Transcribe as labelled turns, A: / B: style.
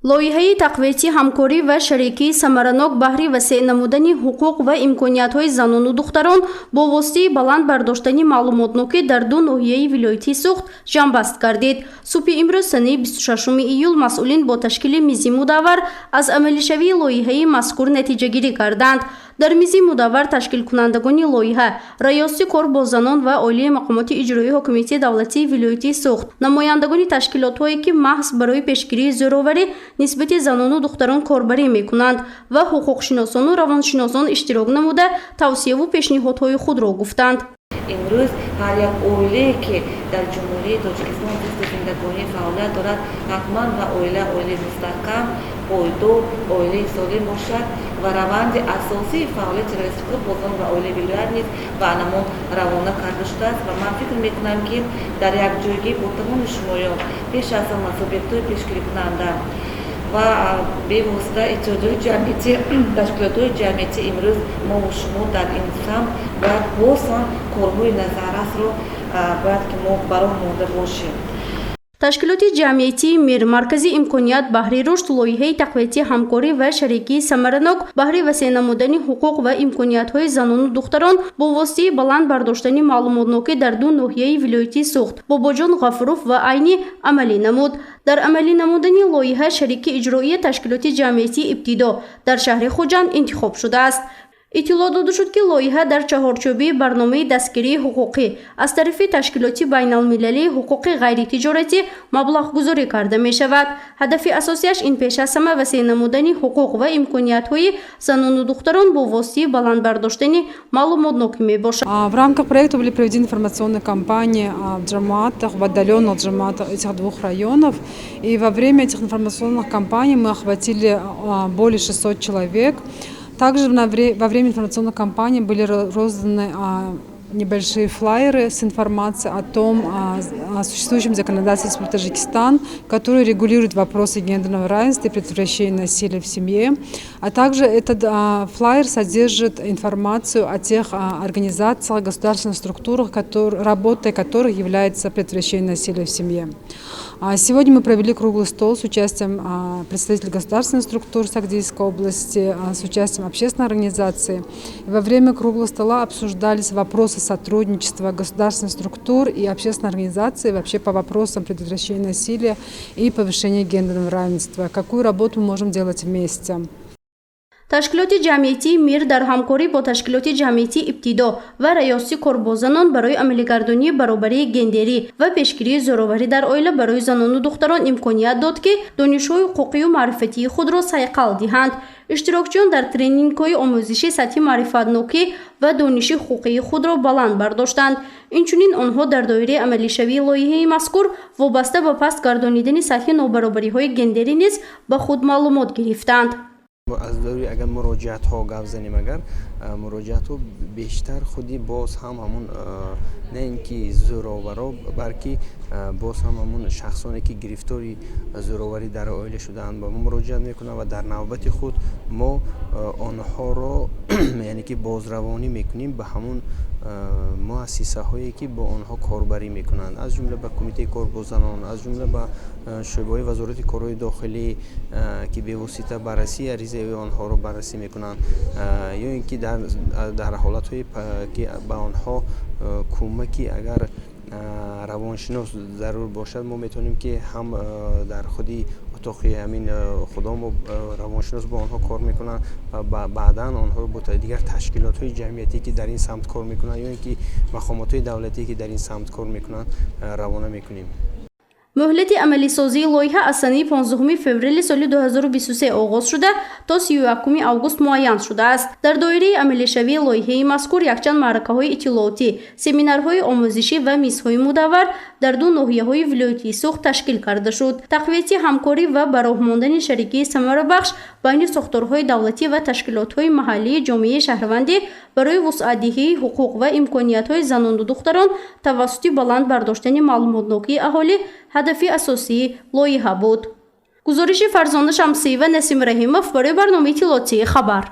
A: Лоиҳаи тақвияти ҳамкорӣ ва шарикии самаранок баҳри васеъ намудани ҳуқуқ ва имкониятҳои занону духтарон бо воситаи баланд бардоштани маълумотнокӣ дар ду ноҳияи вилояти Суғд ҷамъбаст гардид. Субҳи имрӯз, санаи 26 июл, масъулин бо ташкили мизи мудаввар аз амалишавии лоиҳаи мазкур натиҷагирӣ карданд. Дар мизи мудаввар ташкилкунандагони лоиҳа, Раёсати кор бо занон ва оилаи мақомоти иҷроии ҳокимияти давлатии вилояти Суғд, намояндагони ташкилотҳое, ки маҳз барои пешгирии зӯроварӣ нисбати занону духтарон корбарӣ мекунанд, ва ҳуқуқшиносону равоншиносон иштирок намуда, тавсияву пешниҳодҳои худро гуфтанд.
B: Имрӯз ҳар як оилае, ки дар Ҷумҳурии Тоҷикистон зисту зиндагонӣ, фаъолият дорад, ҳатман ва оила оилаи мустаҳкам, пойдор, оилаи солим бошад ва раванди асосии фаъолияти Раёсати кор бо занон ва оилаи вилоят низ ба анамон равона карда шудааст. Ва ман фикр мекунам, ки дар якҷоягӣ бо тамоми шумоён, пеш аз ҳама субъектҳои пешгирикунанда ва бевосита иттиҳодиҳои ҷамъиятӣ, ташкилотҳои ҷамъиятӣ, имрӯз мову шумо дар ин самт бояд боз ҳам корҳои назаррасро бояд ки мо ба роҳ монда бошем.
A: Ташкилоти ҷамъиятии «Мир», маркази имконият баҳри рушд лоиҳаи тақвияти ҳамкорӣ ва шарикии самаранок баҳри васеъ намудани ҳуқуқ ва имкониятҳои занону духтарон бо воситаи баланд бардоштани маълумотнокӣ дар ду ноҳияи вилояти Суғд, Бобоҷон Ғафуров ва Айнӣ, амалӣ намуд. Дар амалӣ намудани лоиҳа шарики иҷроия ташкилоти ҷамъиятии «Ибтидо» дар шаҳри Хуҷанд интихоб шудааст. Иттилоъ дода шуд, ки лоиҳа дар чаҳорчӯбаи барномаи дастгирии ҳуқуқӣ аз тарафи ташкилоти байналмилалии ҳуқуқи ғайритиҷоратӣ маблағгузорӣ карда мешавад. Ҳадафи асосиаш ин пеш аз ҳама васеъ намудани ҳуқуқ ва имкониятҳои занону духтарон бо воситаи баланд бардоштани маълумотнокӣ мебошад.
C: В рамках проекта были проведены информационные кампании в джамоатах, в отдаленных джамоатах этих двух районов. И во время этих информационных кампаний мы охватили более 600 человек. Также во время информационной кампании были розданы небольшие флайеры с информацией о существующем законодательстве Таджикистан, которое регулирует вопросы гендерного равенства и предотвращения насилия в семье. А также этот флайер содержит информацию о тех организациях, государственных структурах, работой которых является предотвращение насилия в семье. Сегодня мы провели круглый стол с участием представителей государственных структур Согдийской области, с участием общественной организации. И во время круглого стола обсуждались вопросы сотрудничества государственных структур и общественной организации вообще по вопросам предотвращения насилия и повышения гендерного равенства. Какую работу мы можем делать вместе?
A: Ташкилоти ҷамъиятии «Мир» дар ҳамкорӣ бо ташкилоти ҷамъиятии «Ибтидо» ва Раёсати кор бо занон барои амалигардонии баробарии гендерӣ ва пешгирии зӯроварӣ дар оила барои занону духтарон имконият дод, ки донишҳои ҳуқуқию маърифатии худро сайқал диҳанд. Иштирокчиён дар тренингҳои омӯзишӣ сатҳи маърифатнокӣ ва дониши ҳуқуқии худро баланд бардоштанд. Инчунин онҳо дар доираи амалишавии лоиҳаи мазкур вобаста ба паст гардонидани сатҳи нобаробариҳои гендерӣ низ ба худ маълумот гирифтанд.
D: Аз рӯи агар муроҷиатҳо гап занем, агар муроҷиатҳо бештар худи боз ҳам ҳамун, на ин ки зӯроваро, балки боз ҳам ҳамун шахсоне, ки гирифтори зӯроварӣ дар оила шудаанд, ба мо муроҷиат мекунанд ва дар навбати худ мо онҳоро, яъне ки, бозравонӣ мекунем ба ҳамун муассисаҳое, ки бо онҳо корбарӣ мекунанд, аз ҷумла ба Кумитаи кор бо занон, аз ҷумла ба шӯъбаҳои Вазорати корҳои дохилӣ, ки бевосита баррасии аризаи онҳоро баррасӣ мекунанд, ё ин ки дар ҳолатҳое, ки ба онҳо кӯмаки агар равоншинос зарур бошад, мо метавонем, ки ҳам дар худи утоқи ҳамин худомо равоншинос бо онҳо кор мекунанд ва баъдан онҳоро бо дигар ташкилотҳои ҷамъиятӣ, ки дар ин самт кор мекунанд, ё ин ки мақомотҳои давлатие, ки дар ин самт кор мекунанд, равона мекунем.
A: Муҳлати амалисозии лоиҳа аз санаи 15 феврали соли 2023 оғоз шуда, то 31 август муайян шудааст. Дар доираи амалишавии лоиҳаи мазкур якчанд маъракаҳои иттилоотӣ, семинарҳои омӯзишӣ ва мизҳои мудаввар дар ду ноҳияҳои вилояти Суғд ташкил карда шуд. Тақвияти ҳамкорӣ ва ба роҳ мондани шарикии самарабахш байни сохторҳои давлатӣ ва ташкилотҳои маҳаллии ҷомеаи шаҳрвандӣ барои вусъатдиҳии ҳуқуқ ва имкониятҳои занону духтарон тавассути баланд бардоштани маълумотнокии аҳолӣ ҳадафи асосии лоиҳа буд. Гузориши Фарзона Шамсиева, Насим Раҳимов барои барномаи иттилоотии «Хабар».